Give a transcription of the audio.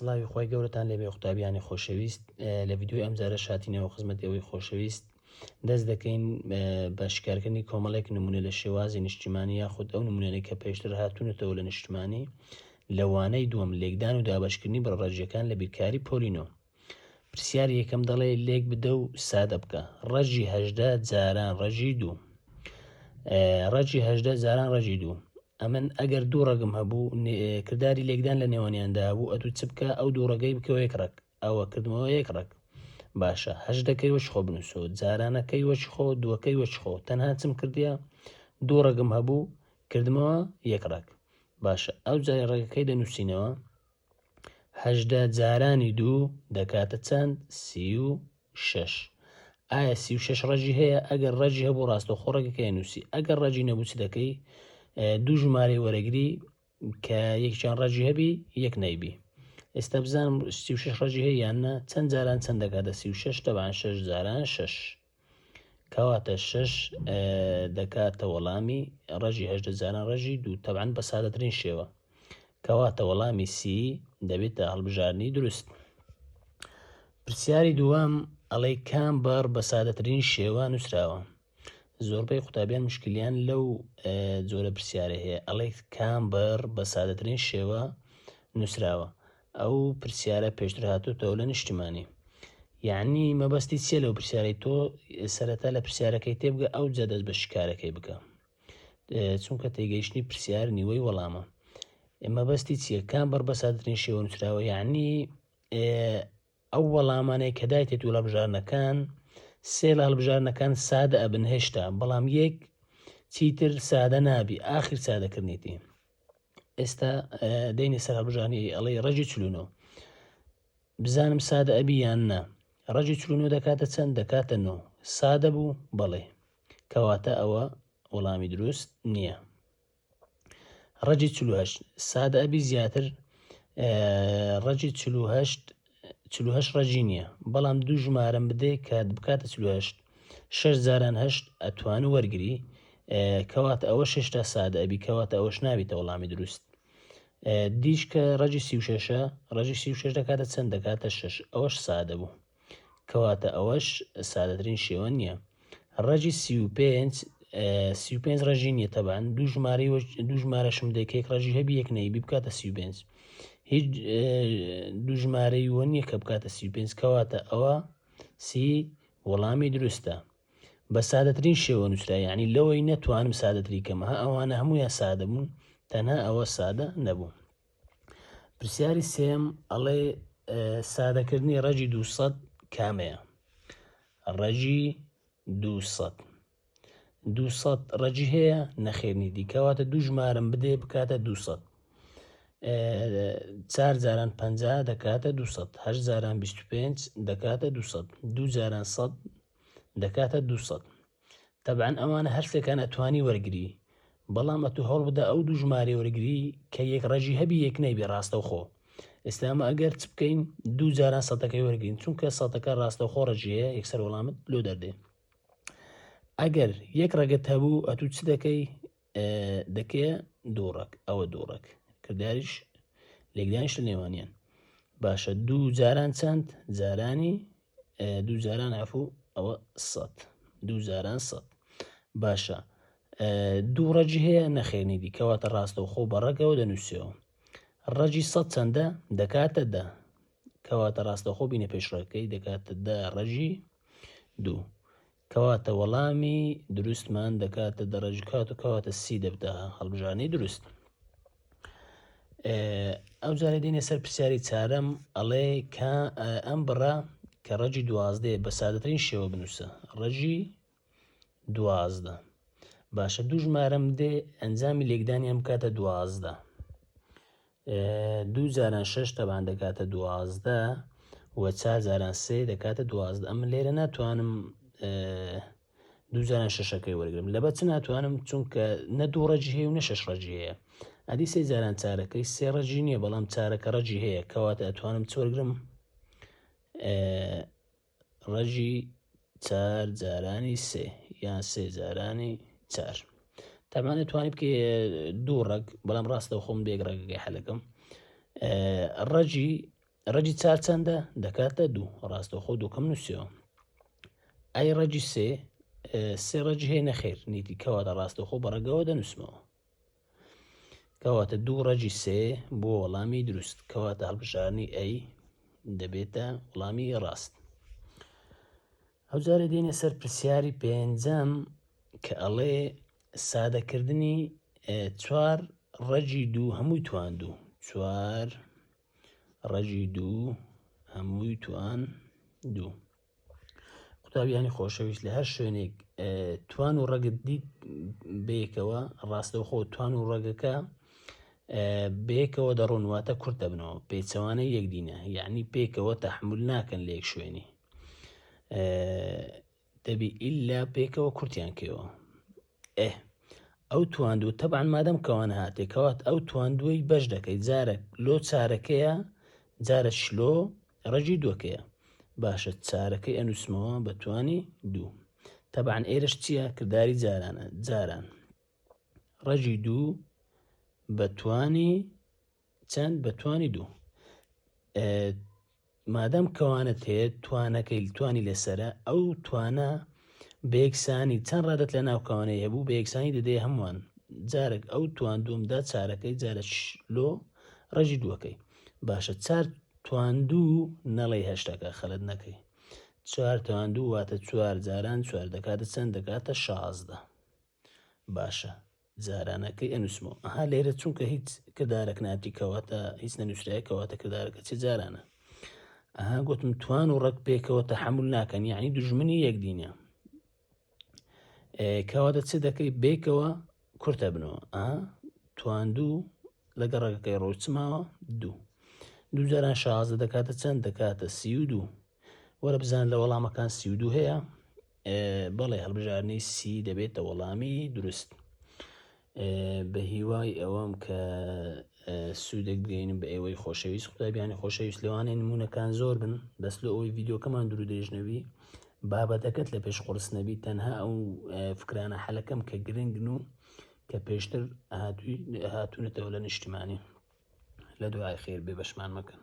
سڵاوی خوای گەورەتان لێبێ قوتابیانی خۆشەویست لە ڤیدیۆی ئەمجارە شاتینەوە خزمەت ئێوەی خۆشەویست دەست دەکەین بە شکارکردنی کۆمەڵێک نمونە لە شێوازی نیشتیمانی یاخود ئەو نمونانەی کە پێشتر هاتوونەتەوە لە نیشتمانی لە وانەی دووەم لێکدان و دابەشکردنی بڕە ڕەجیەکان لە بیرکاری پۆلینۆ پرسیاری یەکەم دەڵێ لێک بدە و سادە بکە ڕەجی 18 جاران ڕەجی دوو ڕەجی 18 جاران ڕەجی دوو ئەمن ئەگەر دوو ڕەگم هەبوو کرداری لێکدان لە نێوانیاندا هەبوو ئەتوو چ بکە ئەو دوو ڕەگەی بکەوە یەک ڕەگ ئەوە کردمەوە یەک ڕەگ باشە هەژدەکەی وەچ خۆ بنووسەوە جارانەکەی وەچ خۆ دووەکەی وەچ خۆ تەنها چم کردیە دوو ڕەگم هەبوو کردمەوە یەک ڕەگ باشە ئەو جای ڕەگەکەی دەنووسینەوە 18 جارانی دوو دەکاتە چەند 36 ئایا 36 ڕەجی هەیە ئەگەر ڕەجی هەبوو ڕاستەوخۆ ڕەگەکەی نووسی ئەگەر ڕەجی نەبوو چ دەکەی دوو ژمارەی وەرەگری کە یەکیان ڕەجی هەبی یەک نەیبی ئێستا بزانم 36 ڕەجی هەیە یان نا چەند جاران چەند دەکاتە 36 تەبان 6 جاران 6 کەواتە 6 دەکاتە وەڵامی ڕەجی هەژدە جاران ڕەجی دوو تەبعەن بە سادەترین شێوە کەواتە وەڵامی سی دەبێتە هەڵبژاردنی دروست. پرسیاری دووەم ئەڵێ کام بڕ بە سادەترین شێوە نووسراوە؟ زۆربەی قوتابیان مشکلیان لەو جۆرە پرسیارە هەیە ئەڵێ کام بڕ بە سادەترین شێوە نووسراوە ئەو پرسیارە پێشتر هاتوتەوە لە نیشتیمانی یعنی مەبەستی چیە لەو پرسیارەی تۆ سەرەتا لە پرسیارەکەی تێبگە ئەو جە دەست بە شکارەکەی بکە چونکە تێگەیشتنی پرسیار نیوەی وەڵامە مەبەستی چییە کام بڕ بە سادەترین شێوە نووسراوە یعنی ئەو وەڵامانەی کە دایتێت و لە بژاردنەکان سێ لە هەڵبژاردنەکان سادە ئەبن هێشتا بەڵام یەک چیتر سادە نابی ئاخر سادەکردنیتی ئێستا دێنی سەر هەڵبژانی ئەڵێ ڕەجی چلونۆ بزانم سادە ئەبی یان نا ڕەجی چلونۆ دەکاتە چەند دەکاتە نۆ سادە بوو بەڵێ کەواتە ئەوە وەڵامی دروست نییە ڕەجی 48 سادە ئەبی زیاتر ڕەجی 48 48 ڕەجی نییە بەڵام دوو ژمارەم بدێ کە بکاتە 48 شش جاران هەشت ئەتوان وەرگری کەواتە ئەوە شێشتا سادە ئەبی کەواتە ئەوەش نابیتە وەڵامی دروست دیش کە ڕەجی سی و شەشە ڕەجی سی و شەش دەکاتە چەند دەکاتە شەش ئەوەش سادە بوو کەواتە ئەوەش سادەترین شێوە نییە ڕەجی 35 35 ڕەژی نییە تەبان دوو ژمارەی دوو ژمارەشم دەکەیت ڕەژی هەبی یەک نەیبی بکاتە 35 هیچ دوو ژمارەی وە نییە کە بکاتە 35 کەواتە ئەوە سی وەڵامی دروستە بە سادەترین شێوە نووسرا یعنی لەوەی نەتوانم سادەتری کەم ها ئەوانە هەموویان سادە بوون تەنها ئەوە سادە نەبوو پرسیاری سێم ئەڵێ سادەکردنی ڕەجی 200 کامەیە ڕەجی 200 200 ڕەجی هەیە نەخێرنی دی کەواتە دوو ژمارەم بدێ بکاتە 200 چار جاران 50 دەکاتە 200 هەشت جاران 25 دەکاتە 200 دوو جاران 100 دەکاتە 200 تەبعەن ئەوانە هەرسێکان ئەتوانی وەرگری بەڵام ئەتو هەوڵ بدە ئەو دوو ژمارەی وەرگری کە یەک ڕەجی هەبی یەک نەیبی ڕاستەوخۆ ئێستا ئەمە ئەگەر چ بکەین دوو جاران سەتەکەی وەرگین چونکە سەتەکە ڕاستەوخۆ ڕەجی هەیە یەکسەر وەڵامت لۆ دەردێ ئەگەر یەک ڕەگەت هەبوو ئەتو چ دەکەی دەکەیە دوو ڕەگ ئەوە دوو ڕەگ کرداریش لێکدانیش لە نێوانیان باشە دوو جاران چەند جارانی دوو جاران عفو ئەوە سەد دوو جاران سەد باشە دوو ڕەجی هەیە نەخێنی دی کەواتە ڕاستەوخۆ بە ڕەگەوە دەنووسەوە ڕەجی سەد چەندە دەکاتە دە کەواتە ڕاستەوخۆ بینە پێشڕەکەی دەکاتە دە ڕەجی دوو کەواتە وەڵامی دروستمان دەکاتە دەڕەجی کات و کەواتە سی دەبتە هەڵبژاردنی دروست ئەو جارە دێنە سەر پرسیاری چارەم ئەڵێ کە ئەم بڕە کە ڕەجی دوازدەیە بە سادەترین شێوە بنووسە ڕەجی دوازدە باشە دوو ژمارەم دێ ئەنجامی لێکدانیان بکاتە دوازدە دوو جاران شەش تەبان دەکاتە دوازدە و چار جاران سێ دەکاتە دوازدە ئەمن لێرە ناتوانم دوو جاران شەشەکەی وەرگرم لەبە چ ناتوانم چونکە نە دوو ڕەجی هەیە و نە شەش ڕەجی هەیە ئەدی سێ جاران چارەکەی سێ ڕەجی نییە بەڵام چارەکە ڕەجی هەیە کەواتە ئەتوانم چ وەرگرم ڕەجی چار جارانی سێ یان سێ جارانی چار تامان توانی بکە دوو ڕەگ بەڵام ڕاستە خۆم بێک ڕەگەکەی حەلەکەم ڕەجی. ڕەگی چار چەندە؟ دەکاتە دوو. ڕاستەوخۆ دووکەم نووسیەوە. ئەی ڕەگی سێ؟ سێ ڕەگی هەیە نەخێر نیتی کەواتە ڕاستەوخۆ بە ڕەگەوە دەنووسمەوە. کەواتە دوو ڕەگی سێ بۆ وەڵامی دروست. کەواتە هەڵبژاردنی ئەی دەبێتە وەڵامی ڕاست. ئەوجارە دێنە سەر پرسیاری پێنجەم کە ئەڵێ سادەکردنی چوار ڕەگی دوو هەمووی توان دوو چوار ڕەگی دوو هەمووی توان دوو قوتابیانی خۆشەویست لە هەر شوێنێک توان و ڕەگت دیت بەیەکەوە ڕاستەوخۆ توان و ڕەگەکە بەیەکەوە دەڕۆن واتە کورت دەبنەوە پێچەوانەی یەکدینە یعنی پێکەوە تەحمل ناکەن لە یەک شوێنی دەبی ئیلا پێکەوە کورتیان کەوە ئێ ئەو تواندوو تەبعەن مادەم کەوان هاتێ کەوات ئەو تواندووەی بەش دەکەی جارێک لۆ چارەکەیە جارە شلۆ ڕەگی دووەکەیە باشە چارەکەی ئەنووسمەوە بە توانی دوو تەبعەن ئێرەش چییە کرداری جارانە جاران ڕەگی دوو بە توانی چەند بە توانی دوو مادەم کەوانت هەیە توانەکەی توانی لەسرە ئەو توانە بەیەکسانی چەند ڕادت لە ناو کەوانەی هەبوو بە یەکسانی دەدەی هەمووان جارێک ئەو توان دوومدا چارەکەی جارە لۆ ڕێژی دووەکەی باشە چار توان دوو نەڵێی هەشتەکە خەلت نەکەی چوار توان دوو واتە چوار جاران چوار دەکاتە چەند دەکاتە 16 باشە جارانەکەی ئەنووسمەوە ئەها لێرە چونکە هیچ کردارەک ناتی کەواتە هیچ نەنووسرایە کەواتە کردارەکە چه جارانە ئەها گوتم توان و ڕەگ پێکەوە تەحمل ناکەن یعنی دوژمنی یەکدینە کەواتە چ دەکەی بێکەوە کورتە بنەوە ئا توان دوو لەگە ڕەگەکەی ڕۆی چماوە دوو دوو جاران 16 دەکاتە چەند دەکاتە 32 وەرە بزان لە وەڵامەکان 32 هەیە بەڵێ هەڵبژاردنی سی دەبێتە وەڵامی دروست بە هیوای ئەوەم کە سوودێک بگەینم بە ئێوەی خۆشەویست قوتابیانی خۆشەویست لەوانەیە نمونەکان زۆر بن بەس لە ئەوەی ڤیددیوکەمان دوور درێژ نەبی بابەتەکەت لە پێش قرس نەبی تەنها ئەو فکرانە حەلەکەم کە گرنگن و کە پێشتر هاتوونەتەوە لە نیشتیمانی لە دوای خێر بێ بەشمان مەکەن.